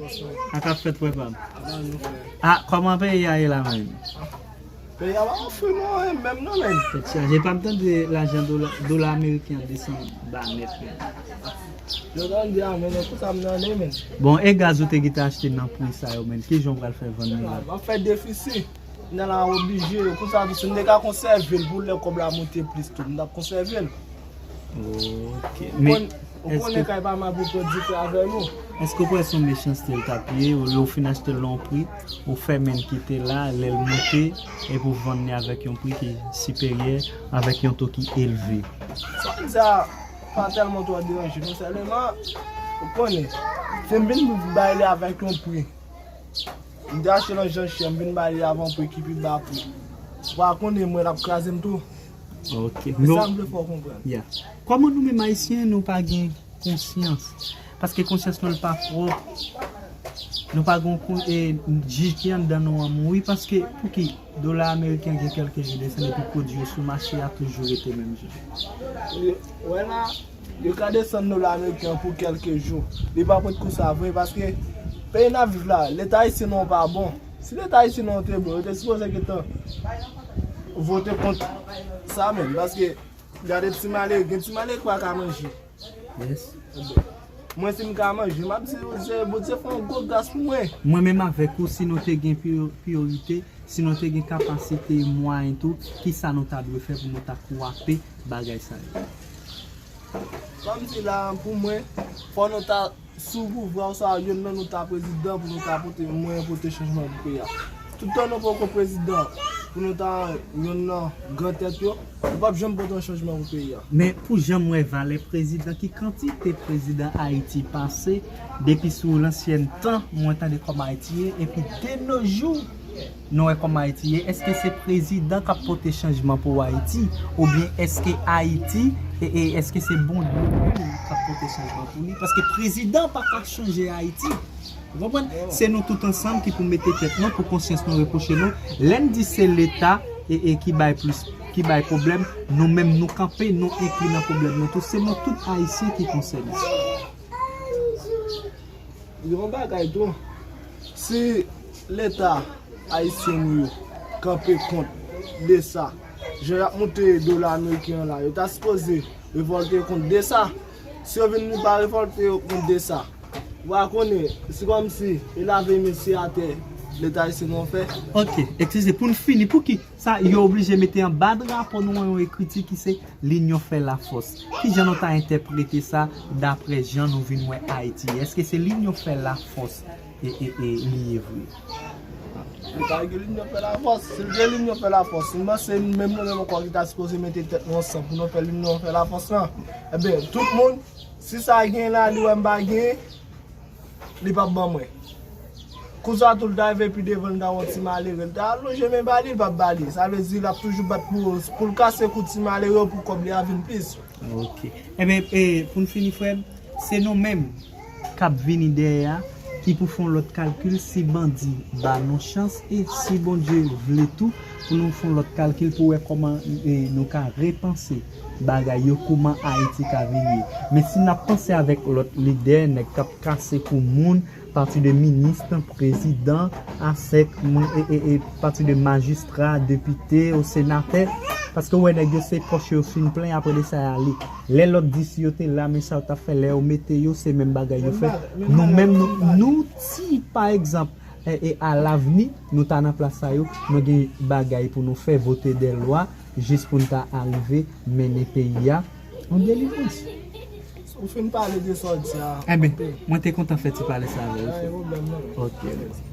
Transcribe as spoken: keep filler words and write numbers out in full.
Sa k ap fèt, frè pa m? A, kòman peyi a ye la menm? Peyi a pa ofri nou anyen menm non, menm. Tèt chaje, pa m tande lajan dola, dola ameriken an desann ba nèt menm. Yo tande a, men, men, pou sa m nan, menm. Bon, e gaz ou te gentan achte nan pri sa yo, menm, kijan w pral fè vann li la? M ap fè defisi. Nan la oblije, pou sa tou, si m te ka konsève l pou lè kòb la monte plis tou, m t ap konsève l. Ok. Ou Men, konn, ou konnen èske, kay pa mal pou pran dife avè nou. Èske w kwè se yon mechanste l t ap ye, olye w fin achte l nan yon pri, ou fè men kite la, lè l monte, epi w vann li avèk yon pri ki siperyè, avèk yon to ki elve? Sa m di a pa tèlman twò deranje non, sèlman, ou konnen, si m vin bay li avèk yon pri, m te achte nan jan chè, m vin ba li avè yon pri ki pi ba pou. Ou pa konnen mwen l ap kraze m tou. Ok. Se sa m vle fè w konprann. Yeah. Kòman nou menm Ayisyen, nou pa gen konsyans? Paske konsyans nou l pa pwòp. Nou pa gen kon, e, jij ki anndan nou an mouri. Paske, pouki dola ameriken gen kèlke jou desann epi pwodui yo sou mache a toujou rete menm jan? Wè la, yo ka desann dola ameriken an pou kèlke jou. Li pa pou kou sa vre, paske peyi n ap viv la, Leta ayisyen nou an pa bon. Si Leta ayisyen nou an te bon, yo te sipoze gentan vote kont sa menm, paske gade ti malere, gen ti malere ki pa ka manje. Yes. Mwen, si m ka manje, m ap di Bondye, Bondye fè yon gwo gras pou mwen. Mwen menm avèk ou, si nou te gen priyo-, priyorite, si nou te gen kapasite e mwayen tou, kisa nou ta dwe fè pou nou ta kwape bagay sa yo? Kòmsi la, pou mwen, fò nou ta sou pouvwa, oswa yonn nan nou ta prezidan pou nou ta pote mwayen pote chanjman pou peyi a. Toutan nou poko prezidan pou nou ta yonn nan gran tèt yo, nou p ap janm pote yon chanjman pou peyi a. Men pou jan m wè valè prezidan, ki kantite prezidan Ayiti pase, depi sou lansyèn tan, mwen tande kòman Ayiti ye, epi de nos jours, nou wè kòman Ayiti ye, èske se prezidan k ap pote chanjman pou Ayiti? Oubyen èske Ayiti, e, e, èske se Bondye menm k ap pote chanjman pou li? Paske prezidan pa ka chanje Ayiti. Ou konprann? Se nou tout ansanm ki pou mete tèt nou, pou konsyans nou repwoche nou. Lè n di se Leta, e, e ki bay plis, ki bay pwoblèm, nou menm nou kanpe, nou enkli nan pwoblèm nan tou. Se nou tout Ayisyen ki konsène. Yon bagay tou, si Leta ayisyen nou yo kanpe kont de sa, jan y ap moute dola ameriken an la, yo ta sipoze revòlte kont de sa. Si yo vin nou pa revòlte yo kont de sa, ou pa konnen, se kòmsi e lave men se atè Leta ayisyen nou an fè. Ok, eskize, pou n fini, pouki sa yo oblije mete anba drapo nou an yon ekriti ki se Linyon fè lafòs. Kijan nou ta entèprete sa daprè jan nou vin wè Ayiti? Èske se linyon fè lafòs e, e, e li ye vre? Li pa gen linyon fè lafòs. Si l gen linyon fè lafòs, m panse menm nou menm ankò ki ta sipoze mete tèt nou ansanm pou nou fè linyon fè lafòs lan. Ebyen, tout moun, si sa gen la, li wè m pa gen, li p ap ban mwen. Kou sa tou, l ta rive pi devan, l ta wè yon ti malere, l ta lonje men ba li, l p ap ba li. Sa vle di, l ap toujou bat pou, pou l kase kou ti malere yo pou kòb li a vin plis. Ok. Ebyen, e, pou n fini, frè m, se nou menm k ap vini dèyè a ki pou fè yon lòt kalkil si bandi ba nou chans e si Bondye vle tou pou nou fè yon lòt kalkil pou wè kòman, e, nou ka repanse bagay yo, kòman Ayiti ka vin ye. Men si n ap panse avèk lòt lidè, nèg k ap kase kou moun, pati de minis, prezidan, asèk, moun, e, e, e, pati de majistra, depite, o senatè, paske w wè nèg yo se pòch yo fin plen, apre de sa y ale. Lè lòt di si yo te la, men sa yo t ap fè, lè yo mete yo, se menm bagay yo fè. Nou menm, nou, nou, si, pa egzanp, e, e, alavni, nou ta nan plas sa yo, nou gen bagay pou nou fè, vote de lwa, jis pou n ta arive mennen peyi a an delivrans. Ou fin pale de sa w di a. Enben, mwen te kontan fè ti pale sa avè w. Pa gen pwoblèm, non. Ok, mèsi.